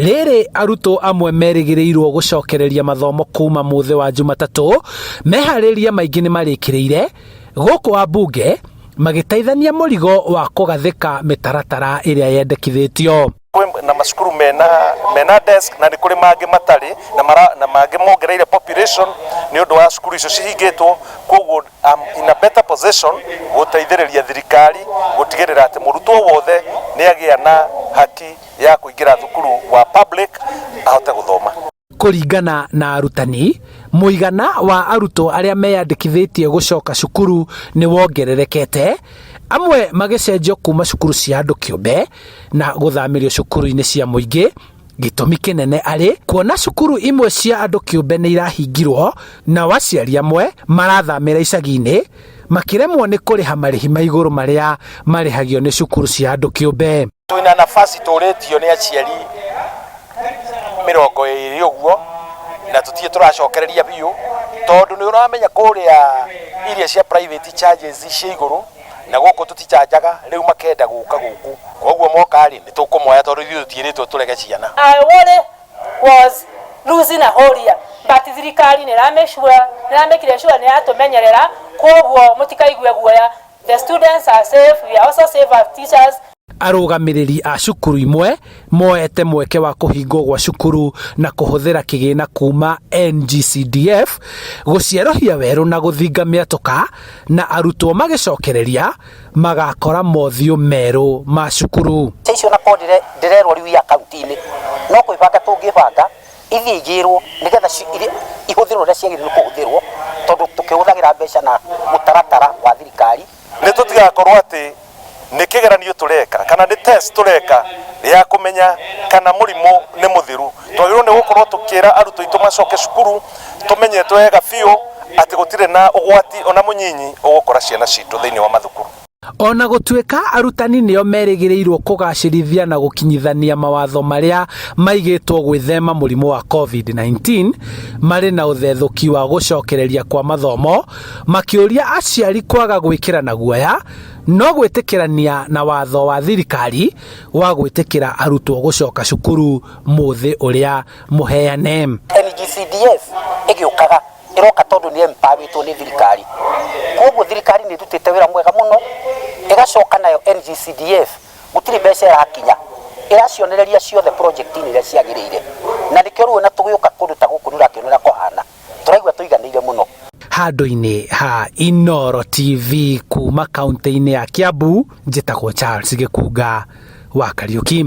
Rĩrĩ arutwo amwe merĩgĩrĩirwo gũcokereria mathomo kuma mũthĩ wa Jumatatũ, meharĩria maingĩ nĩ marĩkĩrĩire gũkũ ambunge magĩteithania mũrigo wa kũgathĩka mĩtaratara ĩrĩa yendekithĩtio. Kwĩ na macukuru mena desk na nĩ kũrĩ mangĩ matarĩ na mara, na mangĩ mongereire population nĩ ũndũ wa cukuru icio cihingĩtwo. Koguo I'm in a better position gũteithĩrĩria thirikari gũtigĩrĩra atĩ mũrutwo wothe nĩ agĩa na haki ya kũingĩra thukuru wa public ahote gũthoma. Kũringana na arutani, mũigana wa arutwo arĩa meyandĩkithĩtie gũcoka cukuru nĩ wongererekete, amwe magĩcenjio kuma cukuru cia andũ kĩũmbe na gũthamĩrio cukuru-inĩ cia mũingĩ. Gĩtũmi kĩnene arĩ kuona cukuru imwe cia andũ kĩũmbe nĩ irahingirwo nao aciari amwe marathamĩra icagi-inĩ makĩremwo nĩ kũrĩha marĩhi ma igũrũ marĩa marĩhagio nĩ cukuru cia andũ kĩũmbe. Twĩna nafasi tũrĩtio nĩ aciari 20 ũguo na tũtirĩ tũracokereria biũ, tondũ nĩ ũramenya kũrĩa iria cia private charges cia igũrũ na gũkũ tũtichanjaga. Rĩu makenda gũka gũkũ, koguo moka rĩ, nĩ tũkũmoya tondũ ithuĩ tũtiĩrĩtwo tũrege ciana. I worry was losing a whole year, but thirikari nĩ ĩramake sure, nĩ ĩramĩkire sure nĩ yatũmenyerera, koguo mũtikaigue guoya. The students are safe, we are also safe as teachers. Arũgamĩrĩri a cukuru imwe moete mweke wa kũhingwo gwa cukuru na kũhũthĩra kĩgĩna kuma NGCDF gũcierohia werũ na gũthinga mĩatũka, na arutwo magĩcokereria magakora mothiũ merũ ma cukuru. Icio na ko ndĩrerwo rĩu ya kaunti-inĩ no kwĩbanga tũngĩbanga ithiĩ igĩrwo nĩgetha ihũthĩrwo ũrĩa ciagĩrĩirwo kũhũthĩrwo, tondũ tũkĩhũthagĩra mbeca na mũtaratara wa thirikari. Nĩ tũtigakorwo atĩ nĩ kĩgeranio tũreka kana nĩ test tũreka ya kũmenya kana mũrimũ nĩ mũthiru. Twagĩrĩirwo nĩ gũkorwo tũkĩra arutwo aitũ macoke cukuru tũmenyete wega biũ atĩ gũtirĩ na ũgwati ona mũnyinyi ũgũkora ciana citũ thĩinĩ wa mathukuru. Ona gũtuĩka arutani nĩo merĩgĩrĩirwo kũgacĩrithia na gũkinyithania mawatho marĩa maigĩtwo gwĩthema mũrimũ wa COVID-19, marĩ na ũthethũki wa gũcokereria kwa mathomo, makĩũria aciari kwaga gwĩkĩrana guoya no gwĩtĩkĩrania na watho wa thirikari wa gwĩtĩkĩra arutwo gũcoka cukuru mũthĩ ũrĩa mũheane. NGCDF ĩgĩũkaga ĩroka tondũ nĩ empowerĩtwo nĩ thirikari, koguo thirikari nĩ ĩrutĩte wĩra mwega mũno. Ĩgacoka nayo NGCDF gũtirĩ mbeca ĩrakinya, ĩracionereria ciothe project-inĩ iria ciagĩrĩire, na nĩkĩo rĩu ona tũgĩũka kũndũ ta gũkũ nĩ ũrakĩona ũrĩa kũhana, tũraigua tũiganĩire mũno. Handũ-inĩ ha Inoro TV kuma kaunti-inĩ ya Kiambu, njĩtagwo Charles Gĩkunga wa Kariuki.